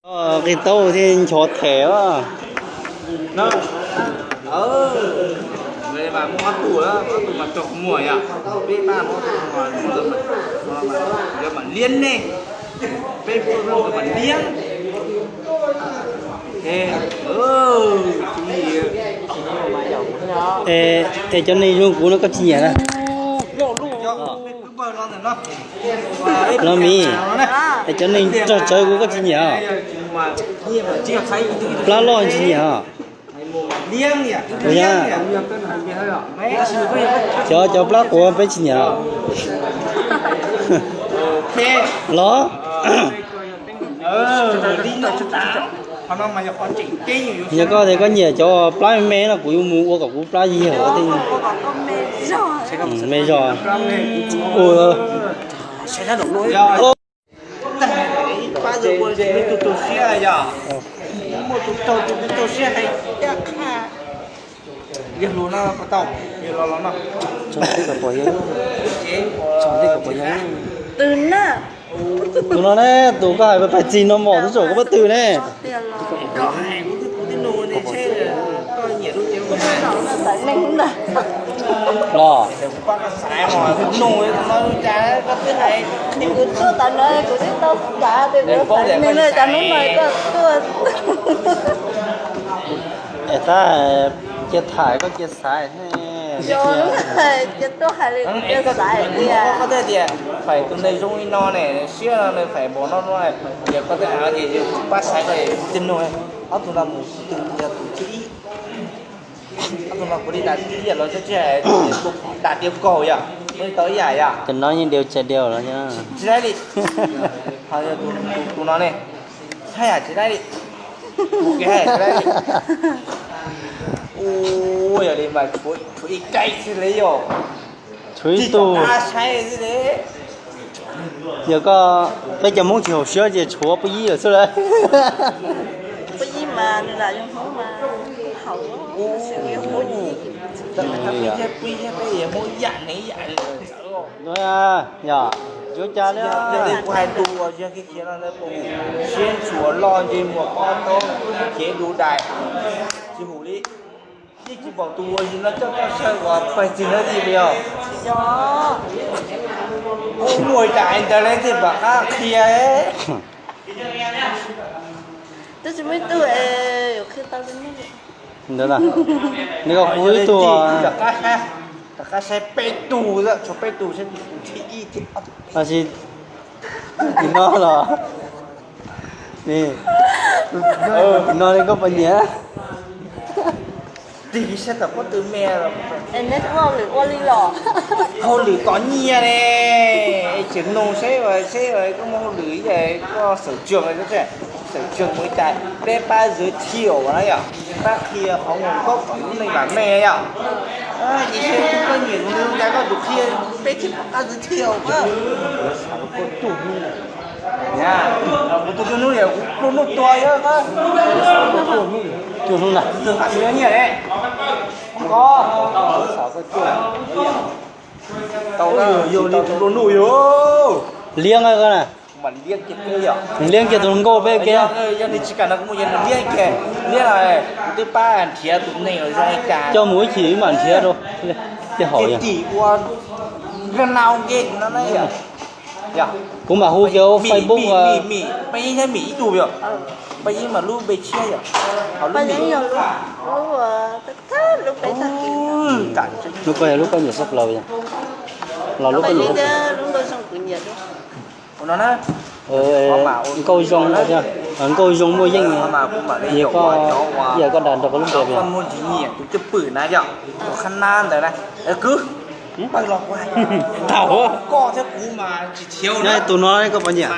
Qis taub thiaj nchov them. Es cov neeg zoo kuv no koj tsis nyiam na? Los Mim, es cov neeg raug tsawv kuv koj tsis nyiam? Plab loj tsis nyiam? Cov, cov plab quav peb tsis nyiam. Los, yog koj tias koj nyiam cov plab me me no kuv yuav mus ua kom kuv plab yig hauv thiab. Me zog. Ua Tus no ne, tus koj hais pais txig no mom twb tsaum koj pab tw ne. Los, kuv tuaj tau no kuv twb tau xav tias kuv xav nws no cas hnub no koj tuaj. Es tab cia tham koj cia xav thiab. Cia tuaj hais li kuv cia xav tias. Koj twb tias fais tus neeg zoo li no ne, siab no nws fais npaum no no, yog koj twb hais ces pab xaiv koj tus nug, ob tug no mus twg yog tus thib ib, ob tug no kuv li tas tib yam los tsis hais, tas tiav kaug yom, muaj tau ib yam yom. Cov no yeej diav tsis diav los tsis laib li. Tus no ne, haj yam tsis laib li. Ua yog li mas tshuav ib kaib xwb li yom. Tshuav ib tug. Yog koj, peb cov Hmoob tsis haum siab ces tshuav pub yib lawm xwb lawm. Yog, yuav cas li. Siab ntshua loj ntsej muag pob taub, cev du dais, tsis hum li. Yeej tsis pom tus uas yus no coj toj saw uas pais txig hnab li os. Ua muaj ib cas es ntawd lawv thiaj pom qab qhia. Twb tsis muaj ib tug es qhia tau li. Ntawd, nws kom kuv ib tug. Rov qab saib peb tug, tshuav peb tug saib tus thib ib thib ob. Tab sis no los, no li koj puas nyiam? Tig saib tom pob tw me. Hauj lwm ua li los? Hauj lwm tov nyiaj ne, tseem nug seb, seb koj muaj hauj lwm, koj xawm tsees, xawm tsees mus cas peb pab giới thiệu na yom, pab qhia qhov nguồn gốc của lub neej vam meej yom. Ces seb koj nyiam tus neeg zoo cas koj tus qhia, peb thiaj pab giới thiệu. Kuv tus hnub yog kuv pluag nuj tua yog, pluag nuj na, nyiaj ne. Tau yog li tus pluag nuj yog. Liab na, liab kiag tus hluas nkauj peb kiag. Yog nws tsis kam no kuv mus yog nws liab kiag, liab los kuv twb pab nrhiav tus neeg zoo li cas. Coj mus ib chim wb mam nrhiav rau. Ces tim ua nau nqe no na. Kuv mam hu kiag Facebook. Peb yeej saib Mim ib tug yom, peb yeej mas lub npe tshiab yom, lub Mim. Lub koj yog lub koj nyiam tshaj plaws yom, los lub koj nyiam tshaj plaws. Nkauj zoo, nkauj zoo muaj yeej. Yog koj, yog koj dag nrog koj lub npe yom. Koj muaj ntsis nyiam tus cwj pwm na yom, tus qhab nab ntawd na. Kwv, pawg los kuv hais, thaum koj thiab kuv mas tsis khiav. Tus no koj puas nyiam?